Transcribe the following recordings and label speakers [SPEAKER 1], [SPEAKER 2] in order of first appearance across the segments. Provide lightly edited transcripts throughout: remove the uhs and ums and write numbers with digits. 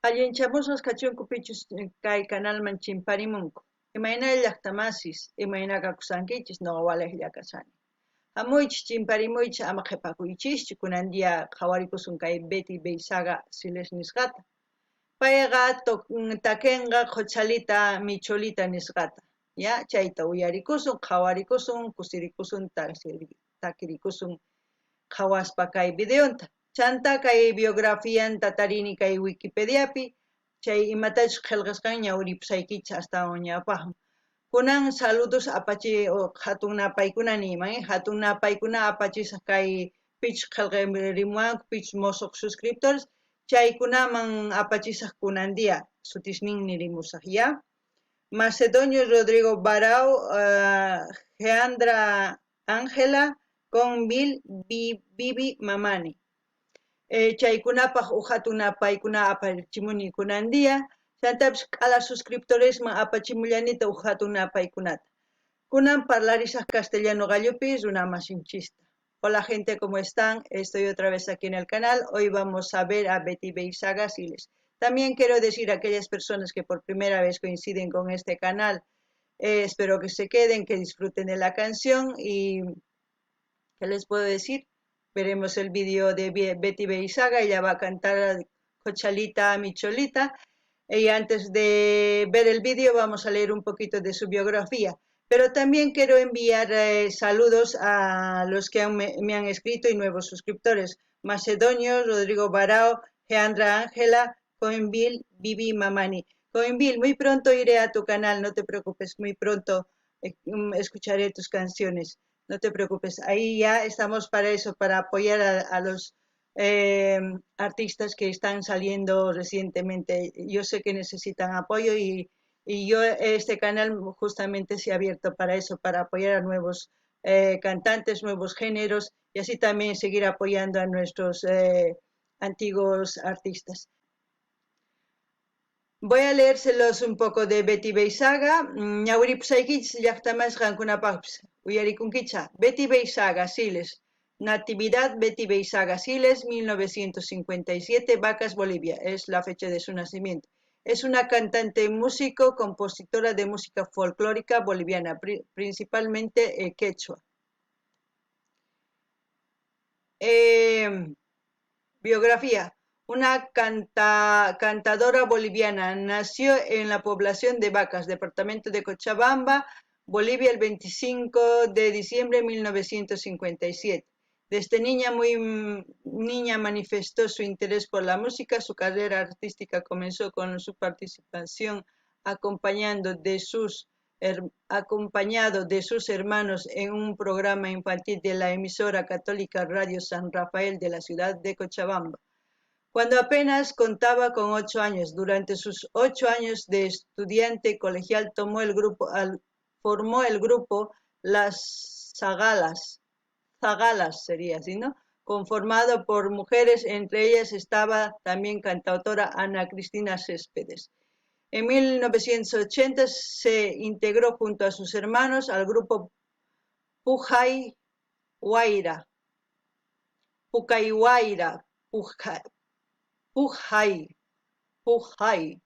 [SPEAKER 1] Allinchamusqas kachunku pichus kay kanalman chimparimunku. Imayna llaqtamasis, imayna kakusankichis, noqa walejlla kashani. Hamuychis, chimparimuychis, ama qhepakuychischu, kunan día qhawarikusun kay Betty Beizaga Siles nisqata. Payqa takenqa Qhochalita Micholita nisqata. Ya, chayta uyarikusun, qhawarikusun, kusirikusun, takirikusun qhawaspa kay videonta. Chanta kay biografianta tarini kay Wikipediapi, chay imatachus qhelqasqan ñawiripusaykichis astawan ñawpajman. Kunan saludos apachi hatun napaykuna niyman, hatun napaykuna apachisaj kay pichus qhelqarimuwanku, pichus mosoq suscriptores, chaykunaman apachisaj kunan día, sutisnin nirimusaj, ya. Macedonio Rodrigo Barao, Geandra Ángela, con Bill Bibi Mamani. Chaykunapaj uj hatun napaykuna apachimuni kunan día, chantapis q'ala suscriptoresman apachimullanita uj hatun napaykunata. Kunan parlarisaj castellano qallupi runamasinchista. Hola gente, ¿cómo están? Estoy otra vez aquí en el canal. Hoy vamos a ver a Betty Beizaga Siles. También quiero decir a aquellas personas que por primera vez coinciden con este canal, espero que se queden, que disfruten de la canción y ¿qué les puedo decir? Veremos el vídeo de Betty Beizaga, ella va a cantar Cochalita, Micholita. Y antes de ver el vídeo vamos a leer un poquito de su biografía. Pero también quiero enviar saludos a los que me han escrito y nuevos suscriptores. Macedonio, Rodrigo Barao, Geandra Ángela, Coinville, Bibi Mamani. Coinville, muy pronto iré a tu canal, no te preocupes, muy pronto escucharé tus canciones. No te preocupes, ahí ya estamos para eso, para apoyar a los artistas que están saliendo recientemente. Yo sé que necesitan apoyo y yo este canal justamente se ha abierto para eso, para apoyar a nuevos cantantes, nuevos géneros y así también seguir apoyando a nuestros antiguos artistas. Voy a leérselos un poco de Betty Beizaga. Ñawiripusaykichis llaqtamas qankunapaqpis uyarikunkicha. Betty Beizaga Siles. Natividad Betty Beizaga Siles, 1957, Vacas, Bolivia. Es la fecha de su nacimiento. Es una cantante, músico, compositora de música folclórica boliviana, principalmente quechua. Biografía. Una cantadora boliviana. Nació en la población de Vacas, departamento de Cochabamba, Bolivia, el 25 de diciembre de 1957. Desde niña, muy niña, manifestó su interés por la música. Su carrera artística comenzó con su participación acompañado de sus hermanos en un programa infantil de la emisora católica Radio San Rafael de la ciudad de Cochabamba. Cuando apenas contaba con 8 años, durante sus 8 años de estudiante colegial formó el grupo Las Zagalas, Zagalas sería así, ¿no? Conformado por mujeres, entre ellas estaba también cantautora Ana Cristina Céspedes. En 1980 se integró junto a sus hermanos al grupo Pujay Huayra, Pucayhuayra, Pujay, Pujay,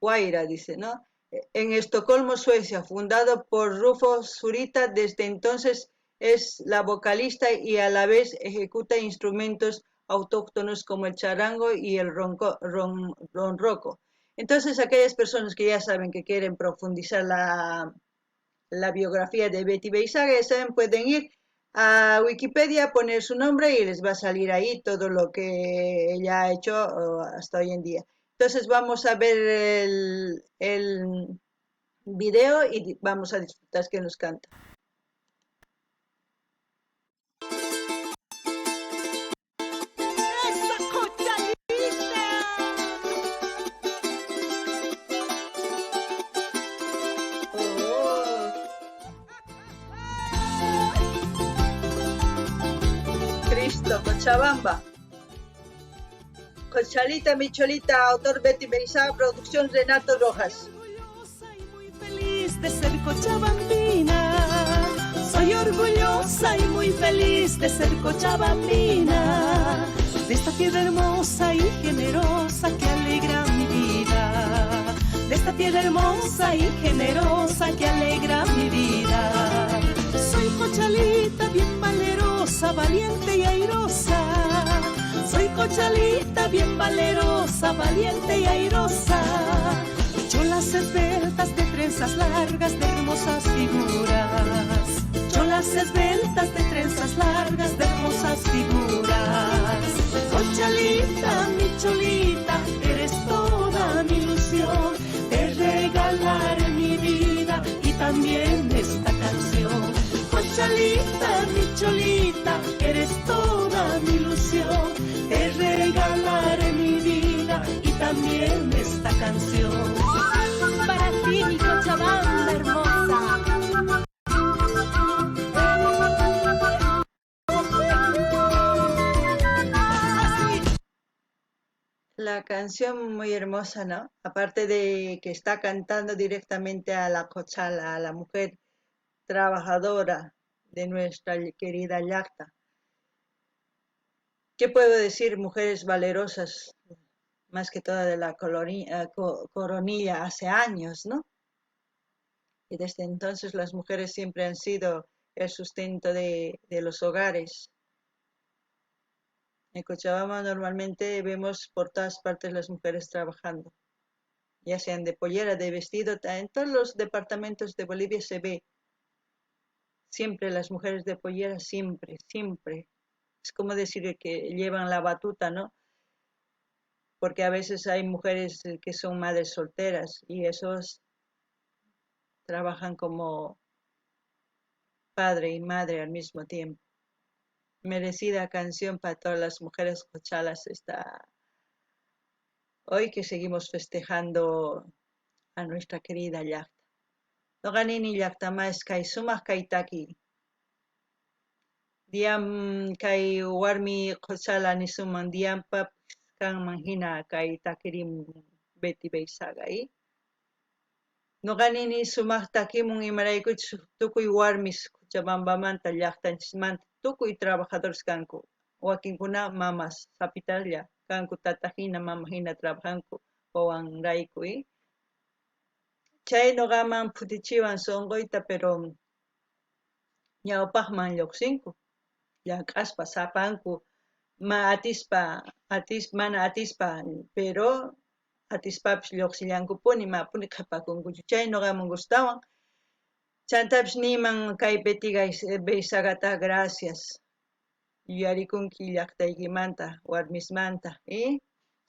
[SPEAKER 1] Huayra, dice, ¿no? En Estocolmo, Suecia, fundado por Rufo Zurita, desde entonces es la vocalista y a la vez ejecuta instrumentos autóctonos como el charango y el ronroco. Entonces, aquellas personas que ya saben que quieren profundizar la biografía de Betty Beizaga, ya saben, pueden ir a Wikipedia, poner su nombre y les va a salir ahí todo lo que ella ha hecho hasta hoy en día. Entonces vamos a ver el video y vamos a disfrutar que nos canta.
[SPEAKER 2] ¡Esa Cochalita!
[SPEAKER 1] Oh. Cristo, Cochabamba. Cochalita, Micholita, autor Betty Beizaga, producción Renato Rojas.
[SPEAKER 2] Orgullosa y muy feliz de ser cochabambina. Soy orgullosa y muy feliz de ser cochabambina. De esta tierra hermosa y generosa que alegra Tierra hermosa y generosa que alegra mi vida. Soy cochalita bien valerosa, valiente y airosa. Soy cochalita bien valerosa, valiente y airosa. Cholas esbeltas de trenzas largas, de hermosas figuras. Cholas esbeltas de trenzas largas, de hermosas figuras. Cochalita, mi cholita, eres toda mi ilusión. Te regalaré mi vida y también esta canción. Cochalita, mi cholita, eres toda mi ilusión. Te regalaré mi vida y también esta canción.
[SPEAKER 3] Para ti, mi Cochabamba hermosa.
[SPEAKER 1] La canción muy hermosa, ¿no? Aparte de que está cantando directamente a la cochala, a la mujer trabajadora de nuestra querida llaqta. ¿Qué puedo decir? Mujeres valerosas, más que toda de la coronilla hace años, ¿no? Y desde entonces las mujeres siempre han sido el sustento de los hogares. En Cochabamba normalmente vemos por todas partes las mujeres trabajando, ya sean de pollera, de vestido, en todos los departamentos de Bolivia se ve siempre las mujeres de pollera, siempre, siempre. Es como decir que llevan la batuta, ¿no? Porque a veces hay mujeres que son madres solteras y esos trabajan como padre y madre al mismo tiempo. Merecida canción para todas las mujeres cochalas esta hoy que seguimos festejando a nuestra querida llaqta. Noqa nini llaqta mas kay sumaq kay taki. Diam kay warmi qochala nisunman dianpapis kanman hina kay takirin Betty Veizaga. Noqa nini sumaq takimun imaraykuchus tukuy warmis Cochabambamanta llaqtanchismanta tukuy trabajadores kanku. Wakinkuna mamas sapitalla kanku tata hina mama hina trabajanku wawanrayku. Chay noqaman phutichiwan sunquyta pero ñawpaqman lluqsinku llank'aspa sapanku ma atispa mana atispa pero atispapis lluqsillankupuni mapuni qhipakunkuchu chay noqaman gustawan. Chantapis niyman kay Betty Veizagata gracias. Yuyarikunki llaqtaykimanta warmismanta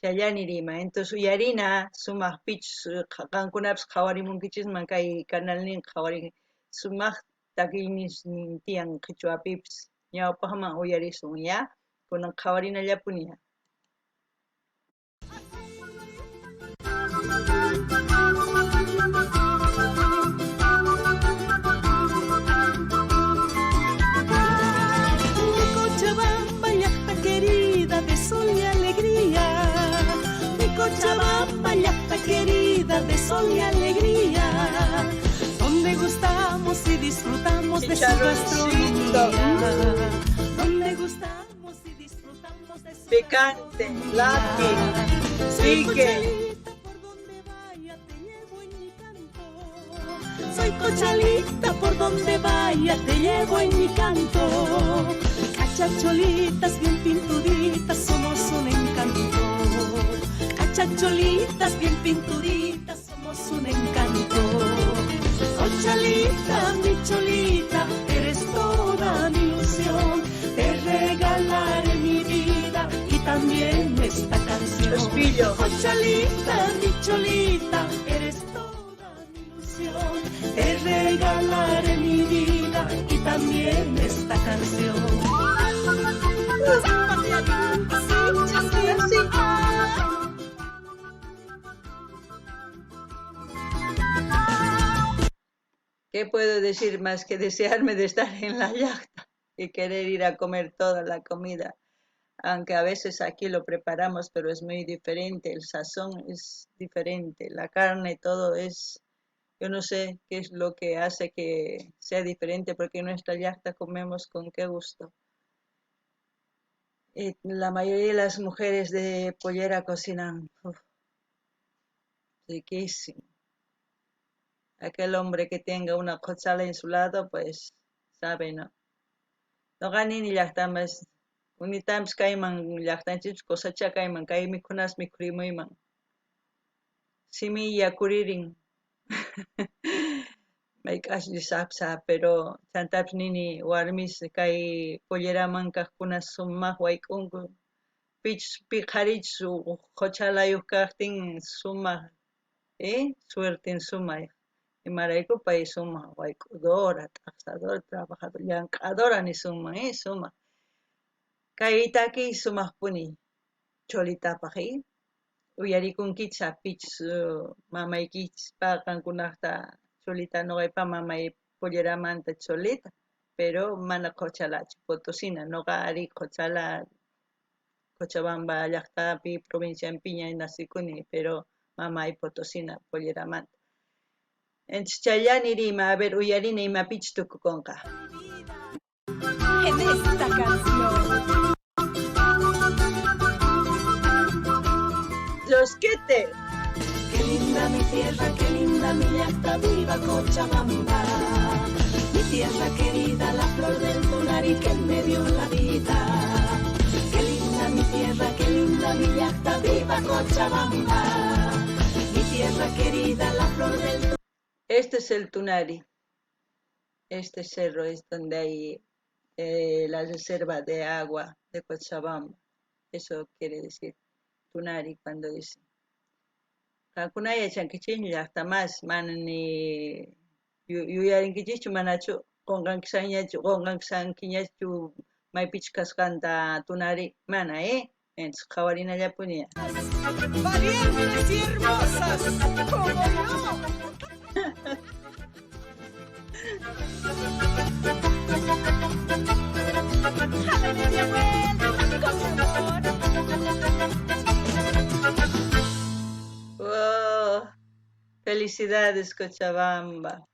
[SPEAKER 1] chayllani rima. Entonces uyarina sumaq pichus qankunapis qhawarimunkichisman kay canalnin qhawarin sumaq takiynin tiyan qhichwapipis ñawpaqman uyarisun ya kunan qhawarinallapuni ya.
[SPEAKER 2] Mi Cochabamba, llaqta querida de sol y alegría. Mi Cochabamba, llaqta querida de sol y alegría. Donde gustamos y disfrutamos de su
[SPEAKER 1] Chicharroncito.
[SPEAKER 2] gastronomía. Donde gustamos y disfrutamos de su
[SPEAKER 1] Picante,
[SPEAKER 2] gastronomía.
[SPEAKER 1] lápiz,
[SPEAKER 2] Soy
[SPEAKER 1] pique.
[SPEAKER 2] cochalita, por donde vaya te llevo en mi canto. Soy cochalita, por donde vaya te llevo en mi canto. Cachacholitas bien pintuditas, somos un encanto. Cachacholitas bien pintuditas, somos un encanto. Cochalita, mi cholita, eres toda mi ilusión. Te regalaré mi vida y también esta canción.
[SPEAKER 1] Espillo.
[SPEAKER 2] Cochalita, mi cholita, eres toda mi ilusión. Te regalaré mi vida y también esta canción. Así, así.
[SPEAKER 1] ¿Qué puedo decir más que desearme de estar en la llaqta y querer ir a comer toda la comida? Aunque a veces aquí lo preparamos, pero es muy diferente, el sazón es diferente, la carne, todo es... Yo no sé qué es lo que hace que sea diferente, porque en nuestra llaqta comemos con qué gusto. La mayoría de las mujeres de pollera cocinan, uf, riquísimo. Aquel hombre que tenga una qhochala en su lado, pues sabe, ¿no? Noqa nini llaqtamas unitanpis kayman llaqtanchikpis cosachá kayman kay mikhunas mikhurimuyman. Simiy yakuririn. Mayk'aqchus risaqpis pero chantapis nini warmis kay polleraman kaqkuna sumaq wayk'unku pichus pi qharichus qhochalayuq kaqtin sumaq suerten sumaq imarayku pay sumaq wayk'udora, t'aqsadora, trabajadora, llank'adora nisunman sumaq. Kay takiy sumaqpuni cholitapaq uyarikunkichis pichus mamaykichispa qankunaqta cholita noqaypa mamay polleramanta cholita pero mana qhochalachu Potosina noqa ari qhochala Cochabamba llaqtapi provincianpiña nacikuni pero mamay Potosina polleramanta. Entonces chayllani rima a ver uyarina imapichus tukukunqa.
[SPEAKER 3] En esta canción.
[SPEAKER 1] Los Quete.
[SPEAKER 2] Qué linda mi tierra, qué linda mi llaqta, viva Cochabamba. Mi tierra querida, la flor del Tunari que me dio la vida. Qué linda mi tierra, qué linda mi llaqta, viva Cochabamba. Mi tierra querida, la flor del
[SPEAKER 1] Este es el Tunari. Este cerro es donde hay la reserva de agua de Cochabamba. Eso quiere decir Tunari cuando dice. Qankuna yachankichikña llaqta mas mana ni yuyarinkichikchu manachu qunqankisanñachu qunqankisankiñachu maypichus kasqanta Tunari mana Entonces qhawarinallapuni.
[SPEAKER 2] Valientes y hermosas como yo.
[SPEAKER 3] A la media vuelta con mi amor.
[SPEAKER 1] Oh, felicidades Cochabamba.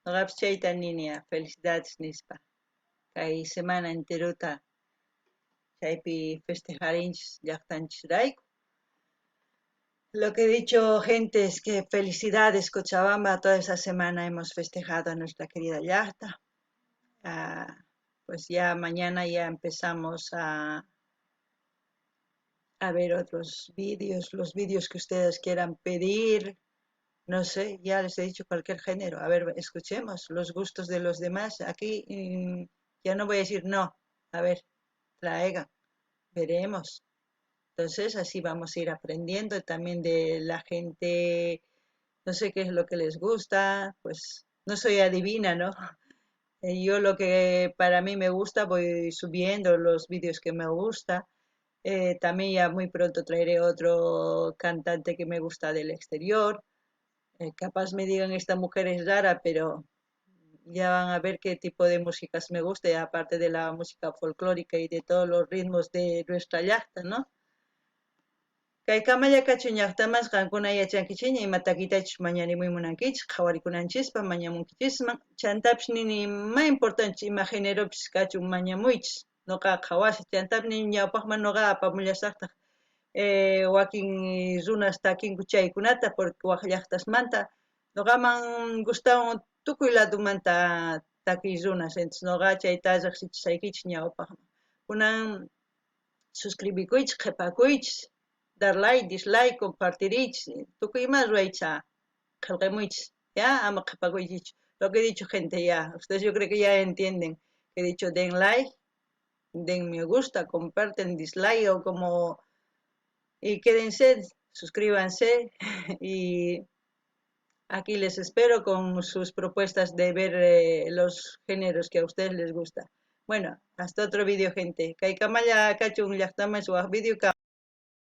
[SPEAKER 1] Noqapis chayta nini felicidades nispa. Kay semana enterota chaypi festejarinchis llaqtanchisrayku. Lo que he dicho, gente, es que felicidades Cochabamba, toda esa semana hemos festejado a nuestra querida llaqta. Pues ya mañana ya empezamos a ver otros vídeos, los vídeos que ustedes quieran pedir, no sé, ya les he dicho cualquier género. A ver, escuchemos los gustos de los demás. Aquí ya no voy a decir no, a ver, traigan, veremos. Entonces así vamos a ir aprendiendo también de la gente, no sé qué es lo que les gusta, pues no soy adivina, ¿no? Yo lo que para mí me gusta voy subiendo los vídeos que me gusta. También ya muy pronto traeré otro cantante que me gusta del exterior. Capaz me digan esta mujer es rara, pero ya van a ver qué tipo de músicas me gusta, y aparte de la música folclórica y de todos los ritmos de nuestra llaqta, ¿no? Kaykamalla kachun llaqtamas qankuna yachankichikña ima takitachus mañarimuy munankichik qhawarikunanchispa mañamunkichisman chantapis nini ma importante ima generopis kachun mañamuychis noqa qhawasaq chantapis nini ñawpaqman noqa apamullasaqtaq wakin runas takinku chaykunata porque wak llaqtasmanta noqaman gustawan tukuy ladumanta takiy runas entonces noqa chayta riqsichisaykichik ñawpaqman kunan suscribikuychis qhipakuychis dar like, dislike, compartiriychis, tukuy ima ruwaychis, qillqamuychis, ya, ama qhipakuychikchu. Lo que he dicho, gente, ya, ustedes yo creo que ya entienden. Que he dicho, den like, den me gusta, comparten, dislike o como... Y quédense, suscríbanse y aquí les espero con sus propuestas de ver los géneros que a ustedes les gusta. Bueno, hasta otro vídeo, gente. Kaykamalla kachun llaqtamas waj vídeo.